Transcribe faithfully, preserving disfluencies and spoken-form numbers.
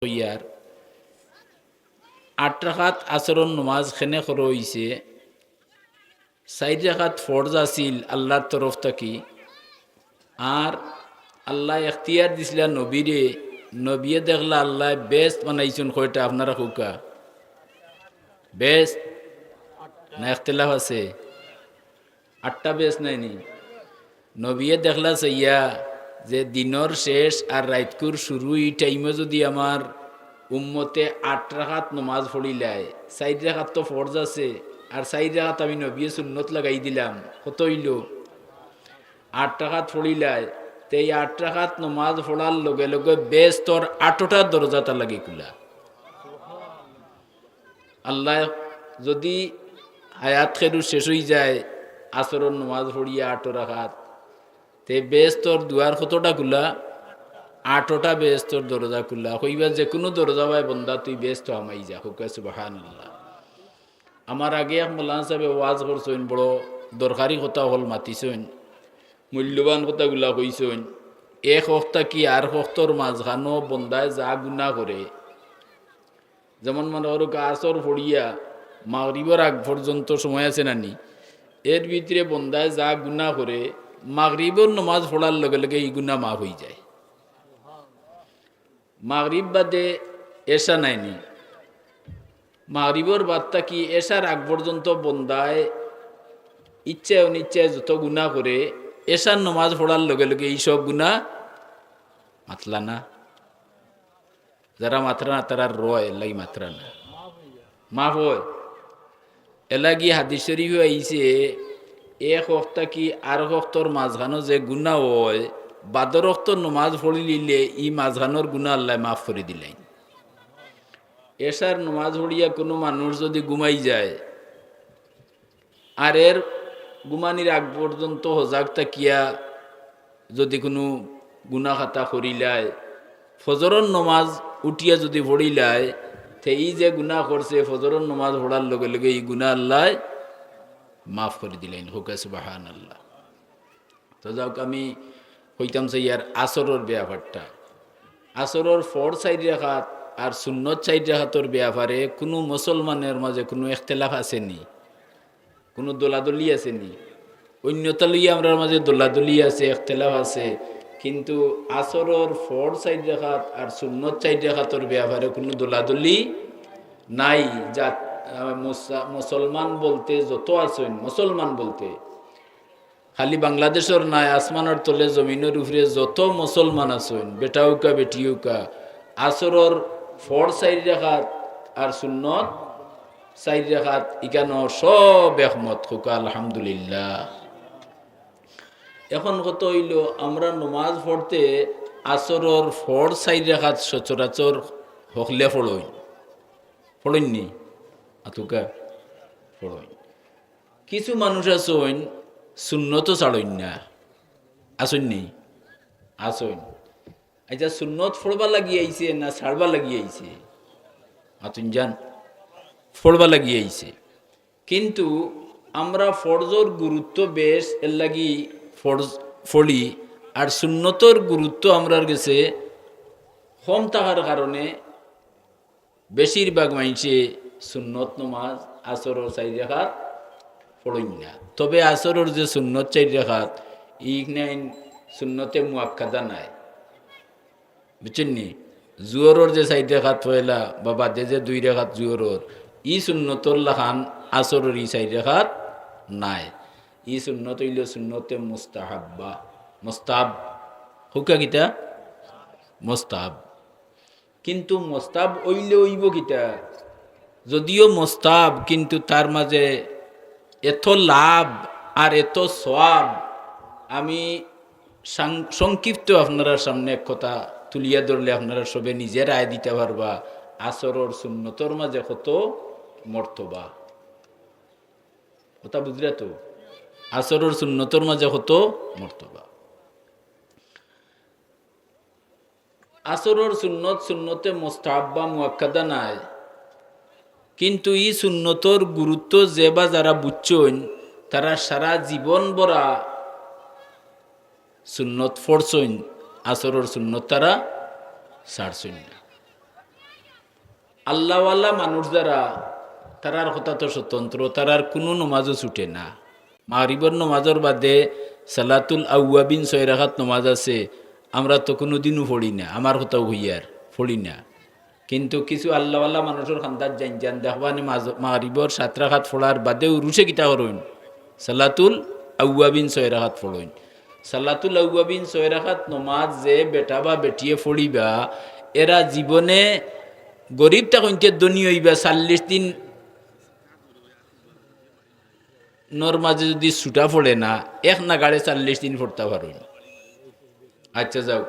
কইয়ার, আট রাকাত আসরর নমাজ কেনে করা অইছে? চাইর রাকাত ফরজ আছিল আল্লার তরফ থাকি। আর আল্লায় এখতিয়ার দিছলা নবীরে, নবীয়ে দেখলা আল্লায় বেহেস্ত বানাইছইন কয়টা, আপনারা কউক্কা? বেহেস্ত না এখতেলাফ আছে? আটটা বেহেস্ত নায়নি? নবীয়ে দেখলা চাইয়া যে দিনর শেষ আর রাইতকুর শুরু, ই টাইমো যুদি আমার উম্মতে আট রাকাত নমাজ পড়িলায়, চাইর রাকাত তো ফরজ আছে, আর চাইর রাকাত আমি নবীয়ে সুন্নত লাগাই দিলাম, কত অইলো? আট রাকাত পড়িলায়, তে ই আট রাকাত নমাজ পড়ার লগে লগে বেহেস্তর আটটা দরজা তার লাগি খুলা। আল্লায় যুদি হায়াত খেরু শেষ অইযায় আসরর নমাজ পড়িয়া আট রাকাত, তে বেহেস্তর দুয়ার কতটা খুলা? আটটা বেহেস্তর দরজা খুলা। কইবা, যেকুনু দরজা বায় বন্দা, তুই বেহেস্তো হামাই যা। কউক্কা সুবহানাল্লাহ। আমার আগে এক মৌলানা সাবে ওয়াজ করছইন, বড় দরকারি কথা অকল মাতিছইন, মূল্যবান কথাগুলা কইছইন। এক অক্ত থাকি আর অক্তর মাঝখানো বন্দায় যা গুনা করে, যেমন মনে করউক্কা, আসর পড়িয়া মাগরিবর আগ পর্যন্ত সময় আছে নানি, এর ভিতরে বন্দায় যা গুনা করে, মাগরিবর নমাজ পড়ার লগে লগে ই গুনা মাফ অইযায়। মাগরিব বাদে এশা নায়নি, মাগরিবর বাদ থাকি এশার আগ পর্যন্ত বন্দায় ইচ্ছায় অনিচ্ছায় যত গুনা করে, এশার নমাজ পড়ার লগে লগে ই সব গুনা মাতলা না। যারা মাতরা না, তারার রয়, এরলাগি মাতরা না। মাফ অয়। এরলাগি হাদিস শরিফো আইছে, এক অক্ত থাকি আর অক্তর মাঝখানো যে গুনা অয়, বাদর অক্তর নমাজ পড়িলিলে ই মাঝখানোর গুনা আল্লায় মাফ করি দিলাইন। এশার নমাজ পড়িয়া কুনু মানুষ যুদি ঘুমাই যায়, আর এর ঘুমানির আগ পর্যন্ত হজাগ থাকিয়া যুদি কুনু গুনা খাতা করিলায়, ফজরর নমাজ উঠিয়া যুদি পড়িলায়, তে ই যে গুনা করছে, ফজরর নমাজ পড়ার লগে লগে ই গুনা আল্লায় মাফ করি দিলাইন। কউক্কা সুবহানাল্লাহ। তো যাউক, আমি কইতাম চাইয়ার আসরর বেয়াপারটা। আসরর ফরজ চাইর রাকাত আর সুন্নত চাইর রাকাতর বেয়াপারে কুনু মুসলমানর মাঝে কুনু এখতেলাফ আছে নি? কুনু দলাদলি আছে নি? অইন্যতা লইয়া আমরার মাঝে দলাদলি আছে, এখতেলাফ আছে, কিন্তু আসরর ফরজ চাইর রাকাত আর সুন্নত চাইর রাকাতর বেয়াপারে কুনু দলাদলি নাই। যা, আহ, মুসা-, মুসলমান বলতে যত আছইন, মুসলমান বলতে খালি বাংলাদেশর নায়, আসমানর তলে জমিনর উপরে যত মুসলমান আছইন, বেটা অউক্কা বেটি অউক্কা, আসরর ফরজ চাইর রাকাত আর সুন্নত চাইর রাকাত, ইখানো সব একমত। কউক্কা আলহামদুলিল্লাহ। এখন কথা অইলো, আমরা নমাজ পড়তে আসরর ফরজ চাইর রাকাত সচরাচর হকলে পড়ইন, পড়ইন নি? আতুকা পড়ইন। কিছু মানুষ আছইন সুন্নতও ছাড়ইন না, আছইন নি? আছইন। আইচ্ছা, সুন্নত পড়বার লাগি আইছে না ছাড়বার লাগি আইছে? আতুন জান, পড়বার লাগি আইছে। কিন্তু আমরা ফরজর গুরুত্ব বেশ, এরলাগি ফরজ পড়ি, আর সুন্নতর গুরুত্ব আমরার গেছে কম থাকার কারণে বেশিরভাগ মাইনষে সুন্নত নমাজ আসরর চাইর রাকাত পড়ইন না। তবে আসরর যে সুন্নত চাইর রাকাত, ইখান সুন্নতে মুআক্কাদা নায়, বুঝছইন নি? জুহরর যে চাইর রাকাত পয়লা বা বাদে যে দুই রাকাত জুহরর, ই সুন্নতর লাখান আসরর ই চাইর রাকাত নায়। ই সুন্নত অইলো সুন্নতে মুস্তাহাব্বা। মুস্তাহাব। কউক্কা কিতা? মুস্তাহাব। কিন্তু মুস্তাহাব অইলে অইবো কিতা? যদিও মুস্তাহাব, কিন্তু তার মাঝে এত লাভ আর এত সওয়াব। আমি সাং-, সংক্ষিপ্ত আপনারার সামনে এক কথা তুলিয়া ধরলে আপনারা সবে নিজে রায় দিতা পারবা, আসরর সুন্নতর মাঝে কত মর্তবা। কথা বুঝলা তো? আসরর সুন্নতর মাঝে কত মর্তবা। আসরর সুন্নত সুন্নতে মুস্তাহাব্বা মুআক্কাদা নায়, কিন্তু ই সুন্নতর গুরুত্ব যে বা যারা বুঝছইন, তারা সারা জীবন ভরা সুন্নত পড়ছইন, আসরর সুন্নত তারা ছাড়ছইন না। আল্লাহওয়ালা মানুষ যারা, তারার কথা তো স্বতন্ত্র, তারার কুনু নমাজও ছুটে না। মাগরিবর নমাজর বাদে সালাতুল আউয়াবিন ছয় রাকাত নমাজ আছে, আমরা তো কুনুদিনও পড়ি না, আমার কথাও কইয়ার, পড়ি না। কিন্তু কিছু আল্লাহওয়ালা মানুষর কান্দাত যাইন যান, দেখবানে মাজ-, মাগরিবর সাত রাকাত পড়ার বাদেউ রুশে কিতা করইন, সালাতুল আউয়াবিন ছয় রাকাত পড়ইন। সালাতুল আউয়াবিন ছয় রাকাত নমাজ যে বেটা বা বেটিয়ে পড়িবা, এরা জীবনে গরিব থাকইনতে ধনী অইবা, চল্লিশ দিন নর মাঝে যদি ছুটা পড়ে না, এক নাগাড়ে চল্লিশ দিন পড়তা পারইন। আচ্ছা, যাও,